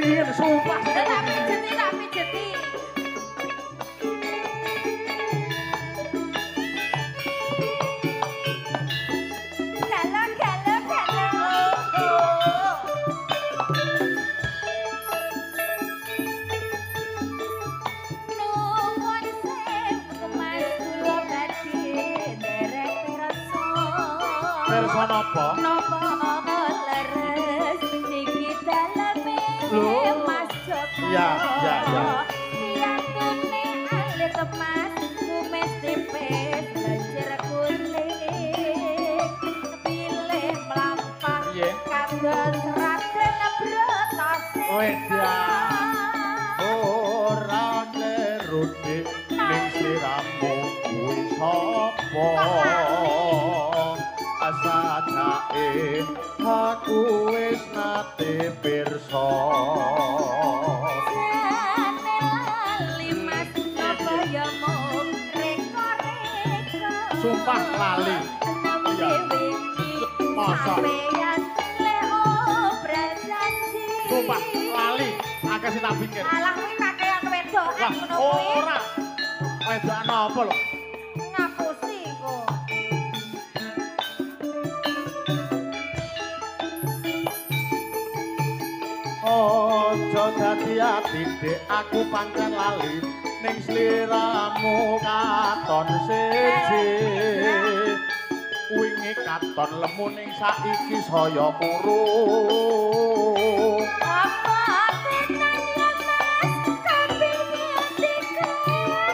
Sumpah. Tak pijeti, tak pijeti. Galo, galo, galo. Nuwun sewu Mas, kula badhe nderek pirsa. Pirsa napa? Napa leres niki daleme Mas Joko? Iya, iya, iya. Piyantune alit Mas, kumis tipis lencir kuning. Pilih mlampah kados Raden Bratasena. Wedan. Ora kleru Dik, ning sliramu kuwi sapa? Sajake aku wis nate pirsa. Jane lali Mas, napa ya mung reka-reka. Sumpah lali. Nembe wingi Masa? sampeyan le obral janji. Sumpah lali, akeh sing tak pikir. Alah kuwi kakean wedokan Lah, ngono kuwi. ora. Wedokan apa lho? Ngapusi kok. Aja dadi ati Dik, aku pancen lali ning sliramu katon siji. Wingi katon lemu ning saiki saya kuru. Apa tenan ya Mas, kabeh atiku.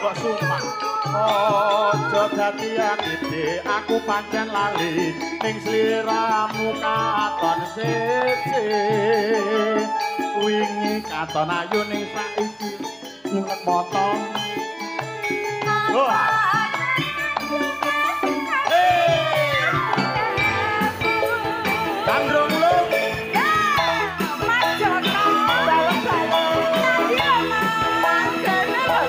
Kok sumpah. Aja dadi ati Dik, aku pancen lali ning sliramu katon siji. Wingi katon ayu ning saiki nyuwek mata. Wah. Gandrung lho. Mas Jono, balung-balung. Nanti lho Mas, kene lho.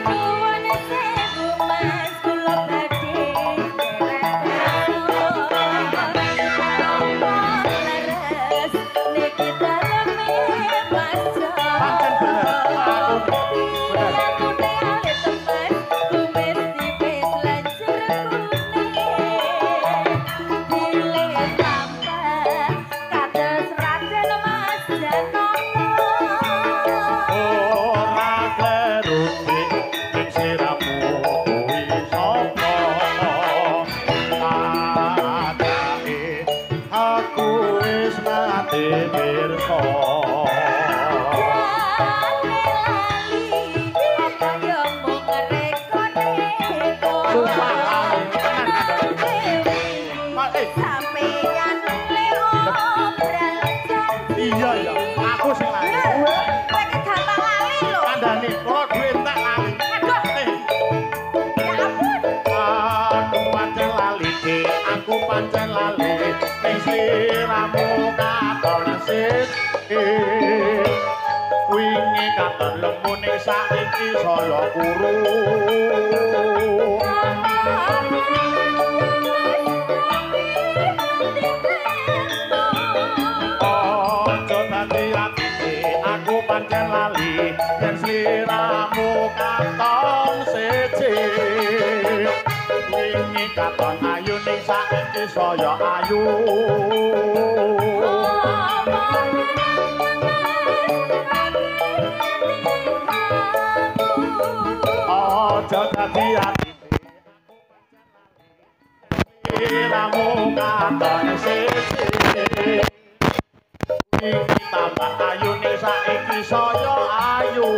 Nuwun sewu Mas, kula badhe nderek pirsa. Napa leres niki daleme Mas Joko? Pancen bener, aku bener. Piyantune alit Mas, kumis tipis lencir kuning. Bilih tambah kados Raden Mas Janaka. Ora kleru Dik, ning sliramu kuwi sapa? Sajake aku wis nate pirsa. Jane lali apa ya mung reka-reka. Sumpah lali tenan. Nembe wingi Pak, eh. sampeyan le obral janji. Iya ya, aku sing lali. Kowe iki gampang lali lho. Kandhane kula duwe entek lali. Aduh. Eh, Ya ampun. aku pancen lali Dik, aku pancen lali ning sliramu katon siji. Wingi katon lemu ning saiki saya kuru. Aja dadi ati Dik, aku pancen lali yen sliramu katon siji. Wingi katon ayu ning saiki saya ayu. Aja dadi ati sliramu katon siji. Wingi tambah ayu ning saiki saya ayu.